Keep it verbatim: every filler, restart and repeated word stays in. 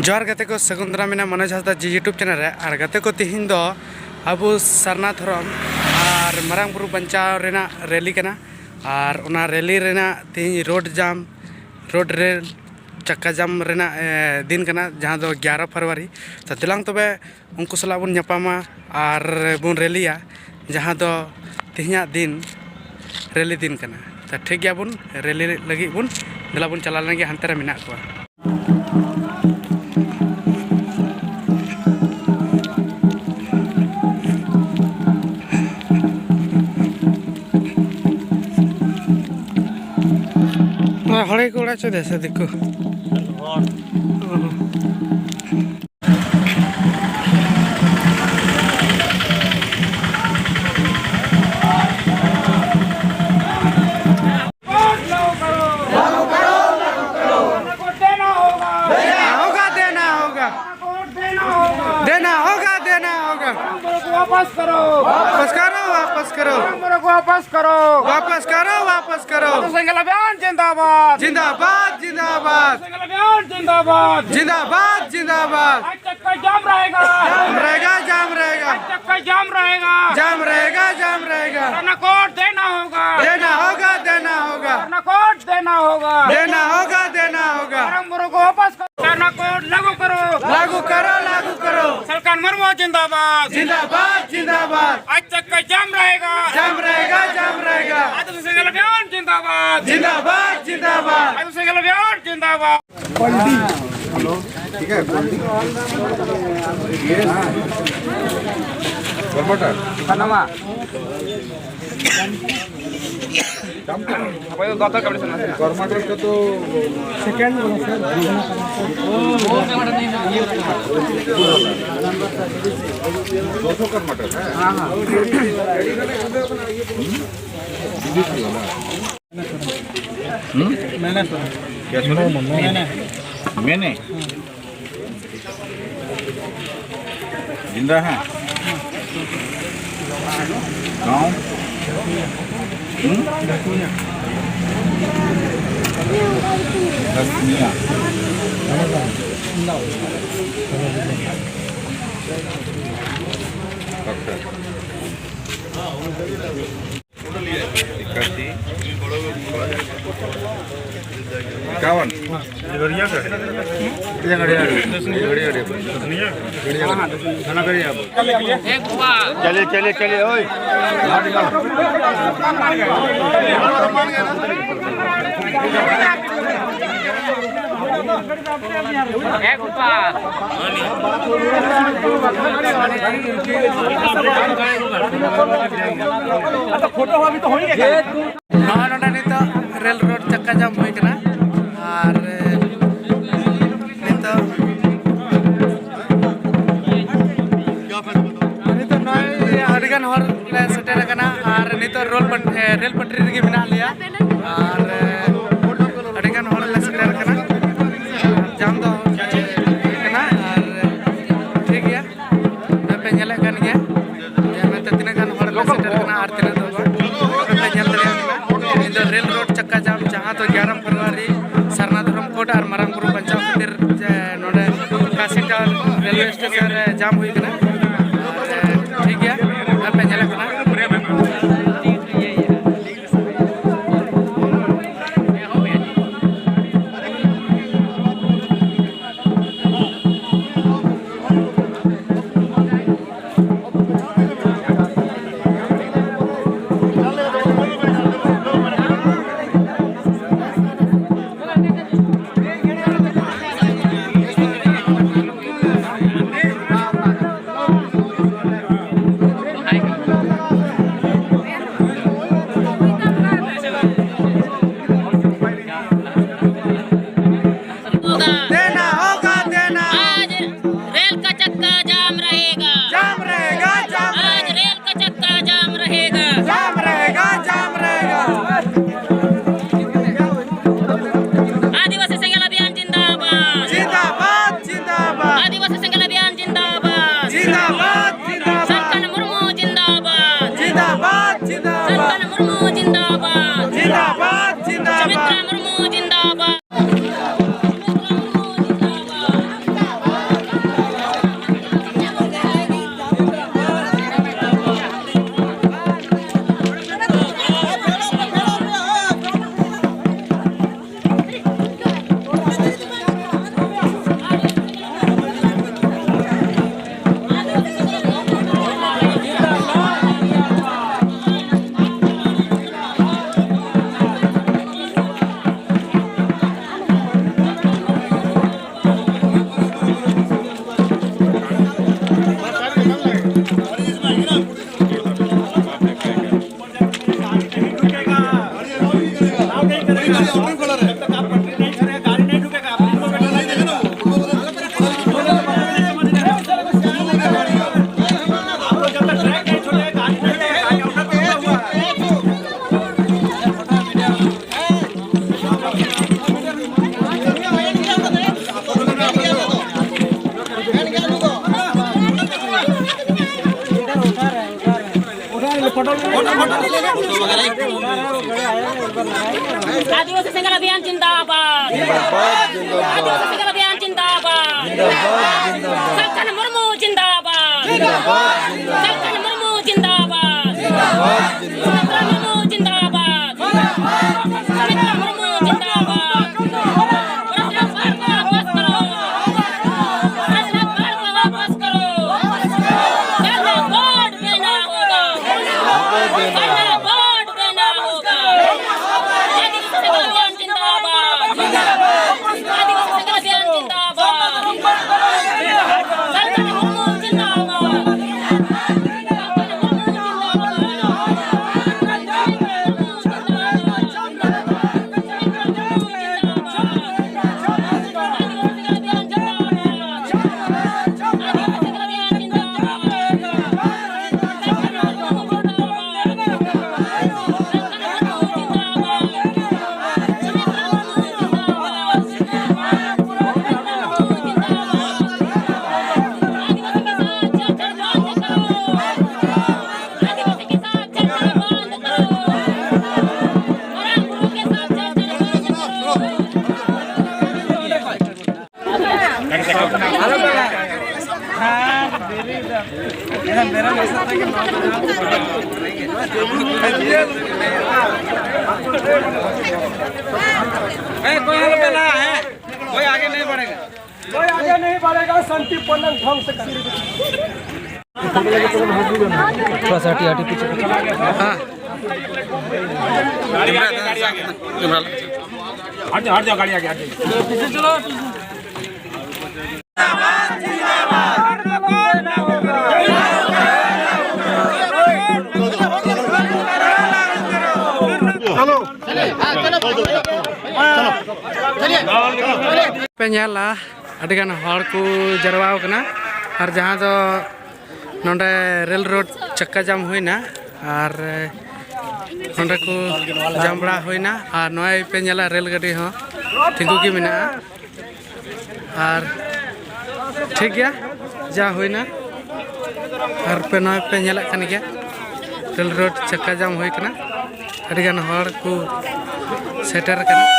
ᱡᱚᱦᱟᱨ ᱜᱟᱛᱮ ᱠᱚ, ᱥᱟᱹᱜᱩᱱ ᱫᱟᱨᱟᱢ ᱢᱮᱱᱟᱜᱼᱟ ᱢᱚᱱᱳᱡᱽ ᱦᱟᱸᱥᱫᱟ ᱡᱤ YouTube ᱪᱮᱱᱮᱞ ᱨᱮ᱾ ᱟᱨ ᱜᱟᱛᱮ ᱠᱚ, ᱛᱤᱦᱤᱧ ᱫᱚ ᱟᱵᱚ ᱥᱟᱨᱱᱟ ᱫᱷᱚᱨᱚᱢ ᱟᱨ ᱢᱟᱨᱟᱝ ᱵᱩᱨᱩ ᱵᱟᱧᱪᱟᱣ ᱨᱮᱱᱟᱜ ᱨᱮᱞᱤ ᱠᱟᱱᱟ᱾ ᱟᱨ ᱚᱱᱟ ᱨᱮᱞᱤ ᱨᱮᱱᱟᱜ ᱛᱤᱦᱤᱧ ᱨᱳᱰ ᱡᱟᱢ, ᱨᱳᱰ ᱨᱮ ᱪᱟᱠᱟ ᱡᱟᱢ ᱨᱮᱱᱟᱜ, ᱮ, ᱫᱤᱱ ᱠᱟᱱᱟ, ᱡᱟᱦᱟᱸ ᱫᱚ ᱜᱮᱭᱟᱨᱚ ᱯᱷᱮᱵᱽᱨᱩᱣᱟᱨᱤ᱾ ᱛᱚ ᱫᱮᱞᱟᱝ ᱛᱚᱵᱮ ᱩᱱᱠᱩ ᱥᱟᱞᱟᱜ ᱵᱚᱱ ᱧᱟᱯᱟᱢᱟ ᱟᱨ ᱵᱚᱱ ᱨᱮᱞᱤᱭᱟ, ᱡᱟᱦᱟᱸ ᱫᱚ ᱛᱮᱦᱮᱧᱟᱜ ᱫᱤᱱ ᱨᱮᱞᱤ ᱫᱤᱱ ᱠᱟᱱᱟ᱾ ᱛᱚ ᱴᱷᱤᱠ ᱜᱮᱭᱟ, ᱵᱚᱱ ᱨᱮᱞᱤ ᱞᱟᱹᱜᱤᱫ ᱵᱚᱱ, ᱫᱮᱞᱟ ᱵᱚᱱ ᱪᱟᱞᱟᱣ ᱞᱮᱱ ᱜᱮ, ᱦᱟᱱᱛᱮ ᱨᱮ ᱢᱮᱱᱟᱜ ᱠᱚᱣᱟ᱾ ᱱᱚᱣᱟ ᱦᱚᱲ ᱜᱮᱠᱚ ᱚᱲᱟᱜ ᱦᱚᱪᱚᱭᱮᱫᱟ ᱥᱮ ᱫᱤᱠᱩ? वोट लागू करो। लागू करो, लागू करो। वोट देना होगा। देना होगा, देना होगा। वोट देना होगा। देना होगा, देना होगा। वोट को वापस करो। वापस करो, वापस करो। वोट को वापस करो। वापस करो, वापस करो। सिंगल अभियान जिंदाबाद। जिंदाबाद, जिंदाबाद। सिंगल अभियान जिंदाबाद। जिंदाबाद, जिंदाबाद। आज तक का जाम रहेगा। जाम रहेगा, जाम रहेगा। आज तक का जाम रहेगा। जाम रहेगा, जाम रहेगा। सरना को वोट देना होगा। देना होगा, देना होगा। सरना को वोट देना होगा। देना होगा, देना होगा। मरम मुरु को वापस करो। सरना को वोट लागू करो। लागू करो, लागू करो। सरकार मरमो जिंदाबाद। जिंदाबाद, जिंदाबाद। आज तक का जाम रहेगा। जाम रहेगा, जाम रहेगा। आज तो सिंगल अभियान जिंदाबाद। जिंदाबाद, जिंदाबाद। आज तो सिंगल अभियान जिंदाबाद। ठीक है, टमाटर। टमाटर का तो सेकंड बोला सर। दो सौ का मटर है। हाँ, हाँ। हम्म? बीजेपी वाला। हम्म? मैंने सुना। क्या सुना? मैंने। मैंने? जिंदा है? गाँव? हम्म? दसमिया। इक्यासी, इक्यावन। चलिए, चलिए, चलिए, ओए। ᱱᱚᱜᱼᱚᱭ ᱱᱚᱰᱮ ᱱᱤᱛᱚᱜ ᱨᱮᱞ ᱨᱳᱰ ᱪᱟᱠᱟ ᱡᱟᱢ ᱦᱩᱭ ᱠᱟᱱᱟ᱾ ᱟᱨ ᱱᱤᱛᱚᱜ, ᱱᱤᱛᱚᱜ ᱱᱚᱜᱼᱚᱭ ᱟᱹᱰᱤᱜᱟᱱ ᱦᱚᱲ ᱞᱮ ᱥᱮᱴᱮᱨ ᱟᱠᱟᱱᱟ᱾ ᱟᱨ ᱱᱤᱛᱚᱜ ᱨᱳᱞ ᱯᱟᱴ-, ᱮ, ᱨᱮᱞ ᱯᱟᱴᱨᱤ ᱨᱮᱜᱮ ᱢᱮᱱᱟᱜ ᱞᱮᱭᱟ᱾ ᱟᱨ, ᱮ, ᱟᱹᱰᱤᱜᱟᱱ ᱦᱚᱲ ᱞᱮ ᱥᱮᱴᱮᱨ ᱟᱠᱟᱱᱟ᱾ ᱡᱟᱢ ᱫᱚ ᱦᱩᱭ ᱠᱟᱱᱟ᱾ ᱟᱨ, ᱮ, ᱴᱷᱤᱠ ᱜᱮᱭᱟ, ᱟᱯᱮ ᱧᱮᱞᱮᱫ ᱠᱟᱱ ᱜᱮᱭᱟ ᱡᱮ ᱢᱮᱱᱛᱮ ᱛᱤᱱᱟᱹᱜ ᱜᱟᱱ ᱦᱚᱲ ᱠᱚ ᱥᱮᱴᱮᱨ ᱟᱠᱟᱱᱟ ᱟᱨ ᱛᱤᱱᱟᱹᱜ ᱫᱚ ᱵᱟᱝ᱾ ᱟᱯᱮ ᱧᱮᱞ ᱫᱟᱲᱮᱭᱟᱜ ᱠᱟᱱᱟ, ᱤᱧ ᱫᱚ ᱨᱮᱞ ᱨᱳᱰ ᱪᱟᱠᱟ ᱡᱟᱢ, ᱡᱟᱦᱟᱸ ᱫᱚ ᱮᱜᱟᱨᱚ ᱯᱷᱮᱵᱽᱨᱩᱣᱟᱨᱤ ᱥᱟᱨᱱᱟ ᱫᱷᱚᱨᱚᱢ ᱠᱳᱰ ᱟᱨ ᱢᱟᱨᱟᱝ ᱵᱩᱨᱩ ᱵᱟᱧᱪᱟᱣ ᱠᱷᱟᱹᱛᱤᱨ ᱡᱮ ᱱᱚᱰᱮ ᱠᱟᱥᱤᱴᱟᱣᱱ ᱨᱮᱞᱣᱮ ᱥᱴᱮᱥᱚᱱ ᱨᱮ ᱡᱟᱢ ᱦᱩᱭ ᱠᱟᱱᱟ᱾ ᱟᱨ, ᱮ, ᱴᱷᱤᱠ ᱜᱮᱭᱟ, ᱟᱯᱮ ᱧᱮᱞᱚᱜ ᱠᱟᱱᱟ᱾ आदिवासी सेंगर अभियान जिंदाबाद। आदिवासी सेंगर अभियान जिंदाबाद। सरकन मुर्मू जिंदाबाद। सरकन मुर्मू जिंदाबाद। सरकन मुर्मू जिंदाबाद। सुमित्रा मुर्मू जिंदाबाद। प्रशासन को वापस करो। प्रशासन को वापस करो। धरना बोर्ड देना होगा। धरना बोर्ड देना होगा। आदिवासी सेंगर अभियान जिंदाबाद। आदिवासी सेंगर अभियान जिंदाबाद। सरकन मुर्मू जिंदाबाद। ए, कोई यहाँ पे ना है, कोई आगे नहीं बढ़ेगा। कोई आगे नहीं बढ़ेगा, शांतिपूर्ण ढंग से। थोड़ा सा हटिए, हटिए पीछे। हाँ। हट जाओ, हट जाओ, गाड़ी आगे, हट जाओ। ᱯᱮ ᱧᱮᱞᱟ, ᱟᱹᱰᱤᱜᱟᱱ ᱦᱚᱲ ᱠᱚ ᱡᱟᱨᱣᱟ ᱟᱠᱟᱱᱟ᱾ ᱟᱨ ᱡᱟᱦᱟᱸ ᱫᱚ ᱱᱚᱰᱮ ᱨᱮᱞ ᱨᱳᱰ ᱪᱟᱠᱟ ᱡᱟᱢ ᱦᱩᱭᱱᱟ, ᱟᱨ ᱱᱚᱰᱮ ᱠᱚ ᱡᱟᱢ ᱵᱟᱲᱟ ᱦᱩᱭᱱᱟ᱾ ᱟᱨ ᱱᱚᱜᱼᱚᱭ ᱯᱮ ᱧᱮᱞᱟ, ᱨᱮᱞ ᱜᱟᱹᱰᱤ ᱦᱚᱸ ᱛᱤᱸᱜᱩ ᱜᱮ ᱢᱮᱱᱟᱜᱼᱟ᱾ ᱟᱨ ᱴᱷᱤᱠ ᱜᱮᱭᱟ, ᱡᱟ ᱦᱩᱭᱱᱟ᱾ ᱟᱨ ᱯᱮ, ᱱᱚᱜᱼᱚᱭ ᱯᱮ ᱧᱮᱞᱮᱫ ᱠᱟᱱ ᱜᱮᱭᱟ, ᱨᱮᱞ ᱨᱳᱰ ᱪᱟᱠᱟ ᱡᱟᱢ ᱦᱩᱭ ᱠᱟᱱᱟ, ᱟᱹᱰᱤᱜᱟᱱ ᱦᱚᱲ ᱠᱚ ᱥᱮᱴᱮᱨ ᱟᱠᱟᱱᱟ᱾